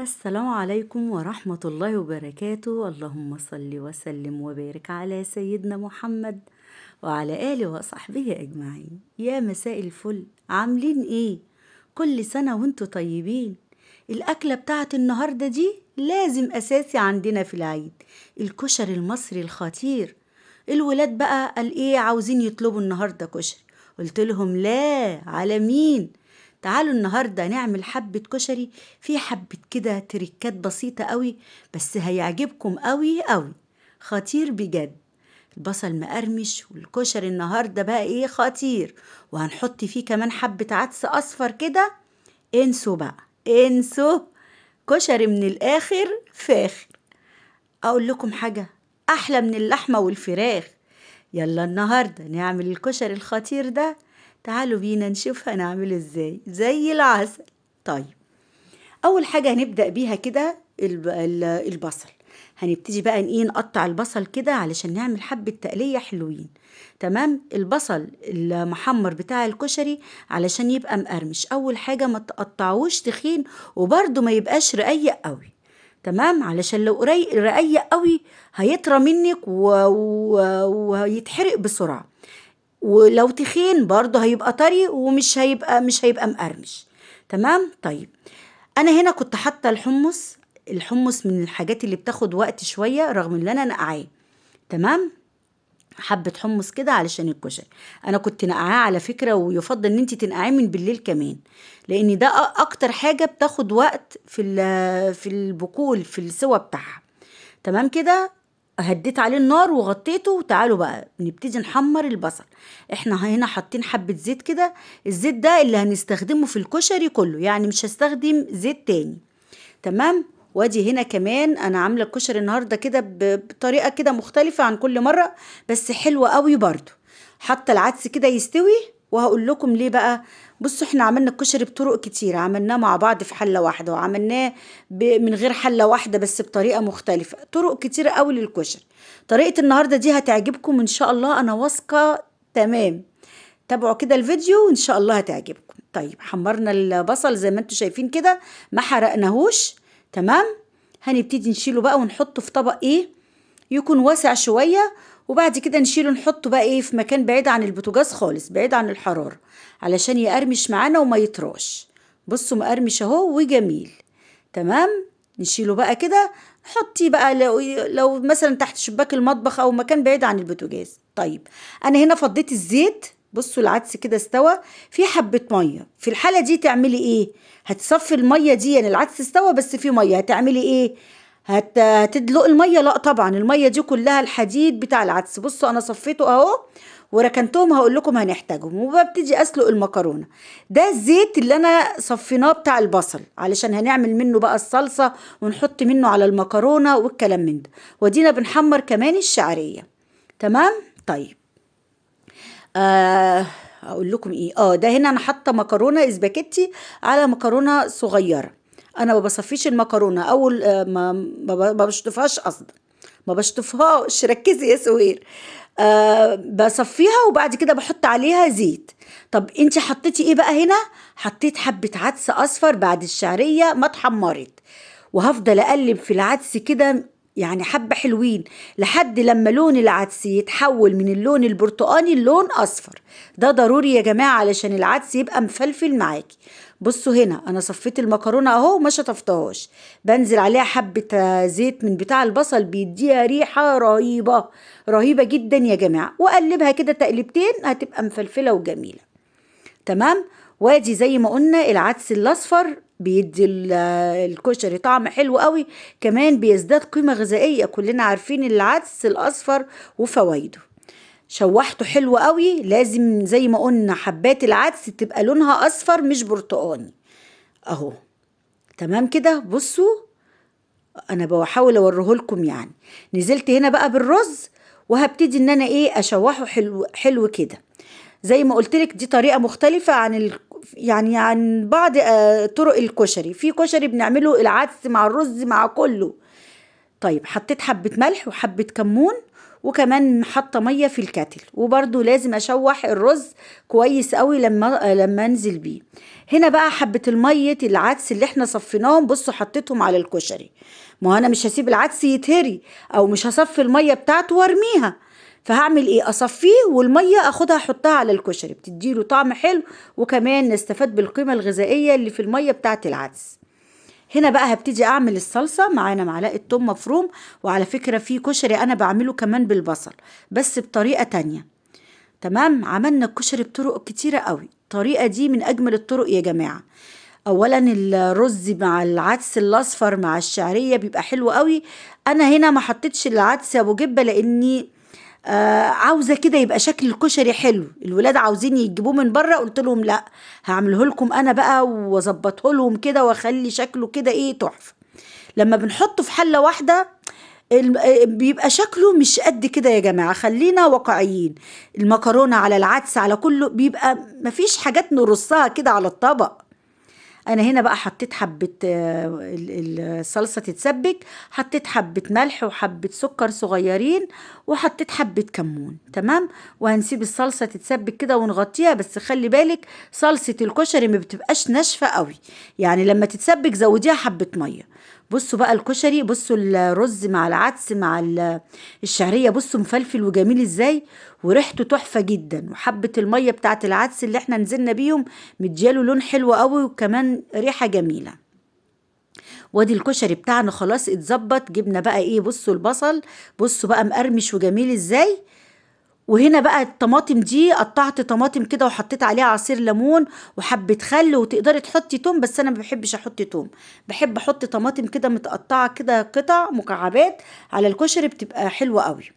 السلام عليكم ورحمة الله وبركاته. اللهم صل وسلم وبارك على سيدنا محمد وعلى آله وصحبه أجمعين. يا مساء الفل، عاملين إيه؟ كل سنة وانتوا طيبين. الأكلة بتاعت النهاردة دي لازم أساسي عندنا في العيد، الكشري المصري الخطير. الولاد بقى قال إيه، عاوزين يطلبوا النهاردة كشري. قلت لهم لا، على مين؟ تعالوا النهاردة نعمل حبة كشري في حبة كده تريكات بسيطة قوي، بس هيعجبكم قوي قوي، خطير بجد. البصل مقرمش والكشري النهاردة بقى ايه خطير، وهنحط فيه كمان حبة عدس أصفر كده. انسوا بقى، انسوا كشري من الآخر فاخر. أقول لكم حاجة أحلى من اللحمة والفراخ. يلا النهاردة نعمل الكشري الخطير ده، تعالوا بينا نشوف هنعمله ازاي زي العسل. طيب اول حاجة هنبدأ بيها كده البصل. هنبتدي بقى ايه، نقطع البصل كده علشان نعمل حبة تقلية حلوين. تمام، البصل المحمر بتاع الكشري علشان يبقى مقرمش، اول حاجة ما تقطعوش تخين، وبرده ما يبقاش رقيق قوي. تمام، علشان لو رقيق قوي هيطرى منك وهيتحرق بسرعة، ولو تخين برضه هيبقى طري ومش هيبقى مش هيبقى مقرمش. تمام. طيب انا هنا كنت حاطه الحمص. الحمص من الحاجات اللي بتاخد وقت شوية رغم ان انا نقعاه. تمام، حبه حمص كده علشان الكشري. انا كنت نقعاه على فكرة، ويفضل ان انت تنقعيه من بالليل كمان، لان ده اكتر حاجة بتاخد وقت في البقول في السوى بتاعها. تمام كده، هديت عليه النار وغطيته. وتعالوا بقى نبتدي نحمر البصل. احنا هنا حاطين حبة زيت كده، الزيت ده اللي هنستخدمه في الكشري كله، يعني مش هستخدم زيت تاني. تمام. وادي هنا كمان انا عامله الكشري النهارده كده بطريقة كده مختلفة عن كل مرة، بس حلوة قوي برضو. حاطه العدس كده يستوي، وهقول لكم ليه بقى. بصوا احنا عملنا الكشري بطرق كتير، عملناه مع بعض في حله واحدة، وعملناه من غير حله واحدة بس بطريقة مختلفة، طرق كتير قوي للكشري. طريقه النهارده دي هتعجبكم ان شاء الله، انا واثقة. تمام، تابعوا كده الفيديو وان شاء الله هتعجبكم. طيب حمرنا البصل زي ما انتم شايفين كده، ما حرقناهوش. تمام، هنبتدي نشيله بقى ونحطه في طبق ايه يكون واسع شوية، وبعد كده نشيله نحطه بقى ايه في مكان بعيد عن البوتاجاز خالص، بعيد عن الحرارة، علشان يقرمش معانا وما يطراش. بصوا مقرمش اهو وجميل. تمام، نشيله بقى كده، حطيه بقى لو مثلا تحت شباك المطبخ او مكان بعيد عن البوتاجاز. طيب انا هنا فضيت الزيت. بصوا العدس كده استوى، في حبة مية. في الحالة دي تعملي ايه؟ هتصفي المية دي، يعني العدس استوى بس في مية، هتعملي ايه؟ هتدلق المية؟ لا طبعا، المية دي كلها الحديد بتاع العدس. بصوا انا صفيته اهو وركنتهم، هقول لكم هنحتاجهم. وببتدي اسلق المكرونه. ده الزيت اللي انا صفيناه بتاع البصل، علشان هنعمل منه بقى الصلصه ونحط منه على المكرونه والكلام من ده. ودينا بنحمر كمان الشعرية. تمام. طيب اقول لكم ايه، ده هنا انا حاطه مكرونه اسباجيتي على مكرونه صغيرة. انا ما بصفيش المكرونه اول ما بشطفهاش اصلا، ما بشطفهاش، ركزي يا سهير. بصفيها وبعد كده بحط عليها زيت. طب انت حطيتي ايه بقى هنا؟ حطيت حبة عدس اصفر بعد الشعرية ما اتحمرت، وهفضل اقلب في العدس كده يعني حبة حلوين لحد لما لون العدس يتحول من اللون البرتقاني للون اصفر. ده ضروري يا جماعة علشان العدس يبقى مفلفل معاكي. بصوا هنا انا صفيت المكرونة اهو وما شطفتهاش، بنزل عليها حبة زيت من بتاع البصل، بيديها ريحة رهيبة رهيبة جدا يا جماعة، واقلبها كده تقلبتين هتبقى مفلفلة وجميلة. تمام. وادي زي ما قلنا العدس الاصفر بيدي الكشري طعم حلو قوي، كمان بيزداد قيمة غذائية، كلنا عارفين العدس الاصفر وفوائده. شوحته حلو قوي، لازم زي ما قلنا حبات العدس تبقى لونها اصفر مش برتقاني اهو. تمام كده. بصوا انا بحاول اوريهولكم يعني. نزلت هنا بقى بالرز، وهبتدي ان انا ايه اشوحه حلو حلو كده. زي ما قلت لك دي طريقة مختلفة عن يعني عن بعض طرق الكشري. في كشري بنعمله العدس مع الرز مع كله. طيب حطيت حبة ملح وحبة كمون، وكمان حاطه مية في الكاتل. وبرده لازم اشوح الرز كويس قوي لما انزل بيه. هنا بقى حبه المية العدس اللي احنا صفيناهم، بصوا حطيتهم على الكشري. ما انا مش هسيب العدس يتهري، او مش هصفي المية بتاعته وارميها، فهعمل ايه؟ اصفيه والمية اخدها احطها على الكشري، بتديله طعم حلو، وكمان نستفاد بالقيمة الغذائية اللي في المية بتاعت العدس. هنا بقى هبتدي اعمل الصلصه. معانا معلقه توم مفروم، وعلى فكرة في كشري انا بعمله كمان بالبصل بس بطريقة تانية. تمام، عملنا الكشري بطرق كتيرة قوي، الطريقة دي من اجمل الطرق يا جماعة. اولا الرز مع العدس الاصفر مع الشعرية بيبقى حلو قوي. انا هنا ما حطيتش العدس يا ابو جبه لاني عاوزه كده يبقى شكل الكشري حلو، الولاد عاوزين يجيبوه من بره، قلت لهم لا هعمله لكم انا بقى واظبطه لهم كده واخلي شكله كده ايه تحفة. لما بنحطه في حله واحدة بيبقى شكله مش قد كده يا جماعة، خلينا واقعيين. المكرونه على العدس على كله بيبقى مفيش حاجات نرصها كده على الطبق. انا هنا بقى حطيت حبه الصلصه تتسبك، حطيت حبه ملح وحبه سكر صغيرين، وحطيت حبه كمون. تمام، وهنسيب الصلصه تتسبك كده ونغطيها. بس خلي بالك صلصه الكشري ما بتبقاش ناشفة قوي، يعني لما تتسبك زوديها حبه مية. بصوا بقى الكشري، بصوا الرز مع العدس مع الشعرية، بصوا مفلفل وجميل ازاي، وريحته تحفة جدا. وحبه المية بتاعت العدس اللي احنا نزلنا بيهم مدياله لون حلو قوي، وكمان ريحه جميلة. وادي الكشري بتاعنا خلاص اتظبط. جبنا بقى ايه، بصوا البصل، بصوا بقى مقرمش وجميل ازاي. وهنا بقى الطماطم دي قطعت طماطم كده وحطيت عليها عصير ليمون وحبة خل، وتقدري تحطي توم بس انا ما بحبش احط توم، بحب احط طماطم كده متقطعة كده قطع مكعبات على الكشري، بتبقى حلوة قوي.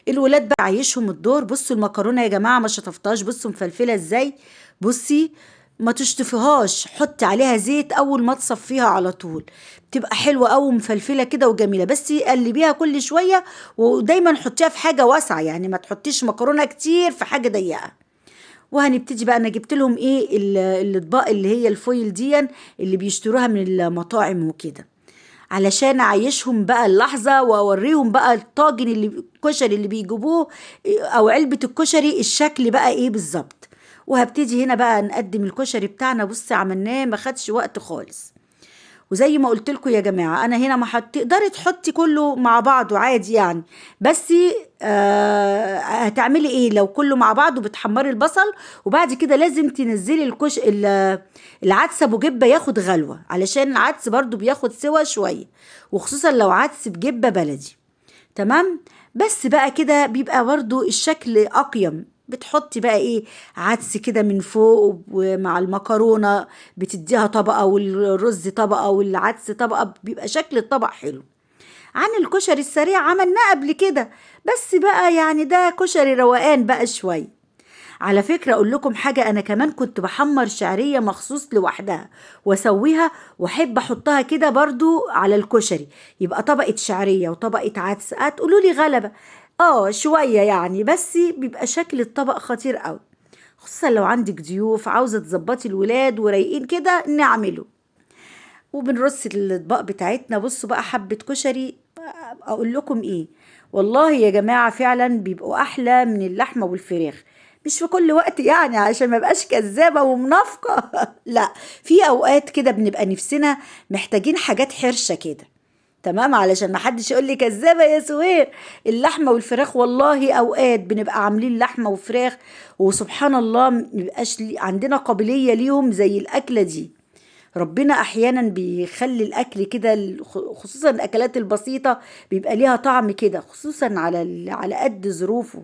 الولاد بقى عايشهم الدور. بصوا المكرونة يا جماعة ما شطفتهاش، بصوا مفلفلة ازاي. بصي ما تشطفيهاش، حطي عليها زيت اول ما تصفيها على طول، بتبقى حلوة قوي ومفلفله كده وجميلة. بس قلبيها كل شوية، ودايما حطيها في حاجة واسعة، يعني ما تحطيش مكرونه كتير في حاجة ضيقه. وهنبتدي بقى، انا جبت لهم ايه الاطباق اللي هي الفويل دي اللي بيشتروها من المطاعم وكده، علشان اعيشهم بقى اللحظة واوريهم بقى الطاجن اللي الكشري اللي بيجيبوه او علبة الكشري الشكل بقى ايه بالظبط. وهبتدي هنا بقى نقدم الكشري بتاعنا. بصي عملناه ما خدش وقت خالص. وزي ما قلت لكم يا جماعة انا هنا ما تقدري تحطي كله مع بعضه عادي يعني، بس هتعملي ايه لو كله مع بعضه؟ بتحمري البصل، وبعد كده لازم تنزلي العدس ابو جبه ياخد غلوه، علشان العدس برضو بياخد سوا شوية، وخصوصا لو عدس بجبه بلدي. تمام، بس بقى كده بيبقى برضو الشكل اقيم. بتحطي بقى ايه عدس كده من فوق ومع المكرونه، بتديها طبقه والرز طبقه والعدس طبقه، بيبقى شكل الطبق حلو. عن الكشري السريع عملناه قبل كده، بس بقى يعني ده كشري روقان بقى شوية. على فكرة اقول لكم حاجة، انا كمان كنت بحمر شعرية مخصوص لوحدها واسويها، واحب احطها كده برضو على الكشري، يبقى طبقه شعرية وطبقه عدس. هتقولوا لي غلبه شوية يعني، بس بيبقى شكل الطبق خطير قوي، خصوصا لو عندك ضيوف عاوزه تظبطي الولاد ورايقين كده نعمله. وبنرص الاطباق بتاعتنا. بصوا بقى حبه كشري، اقول لكم ايه والله يا جماعة، فعلا بيبقوا احلى من اللحمة والفراخ. مش في كل وقت يعني عشان ما بقاش كذابه ومنافقه لا، في اوقات كده بنبقى نفسنا محتاجين حاجات حرشه كده. تمام، علشان ما حدش يقول لي كذابه يا سهير. اللحمة والفراخ والله اوقات بنبقى عاملين لحمه وفراخ وسبحان الله ما بيبقاش عندنا قابلية ليهم زي الاكلة دي. ربنا احيانا بيخلي الاكل كده، خصوصا الاكلات البسيطة بيبقى ليها طعم كده، خصوصا على قد ظروفه.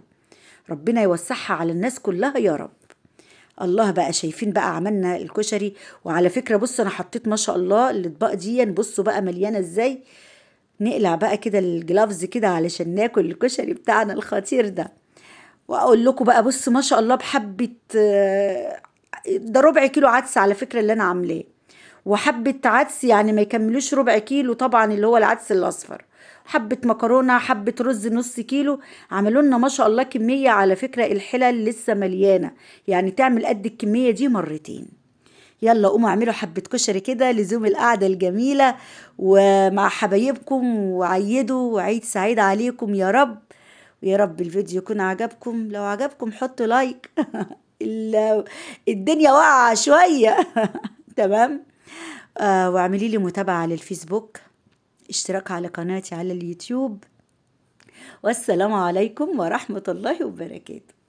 ربنا يوسعها على الناس كلها يا رب. الله بقى، شايفين بقى عملنا الكشري. وعلى فكرة بصوا انا حطيت ما شاء الله الاطباق دي، بصوا بقى مليانة ازاي. نقلع بقى كده الجلافز كده علشان ناكل الكشري بتاعنا الخطير ده. واقول لكم بقى بصوا ما شاء الله بحبه، ده ربع كيلو عدس على فكرة اللي انا عاملاه، وحبه عدس يعني ما يكملوش ربع كيلو طبعا اللي هو العدس الاصفر، حبه مكرونه، حبه رز نص كيلو. عملوا لنا ما شاء الله كمية. على فكرة الحلل لسه مليانة، يعني تعمل قد الكمية دي مرتين. يلا قوموا اعملوا حبه كشري كده لزوم القعدة الجميلة ومع حبايبكم، وعيدوا وعيد سعيد عليكم يا رب. ويا رب الفيديو يكون عجبكم. لو عجبكم حطوا like. الدنيا واقعة شوية. تمام. واعملي لي متابعة على الفيسبوك، اشتراك على قناتي على اليوتيوب. والسلام عليكم ورحمة الله وبركاته.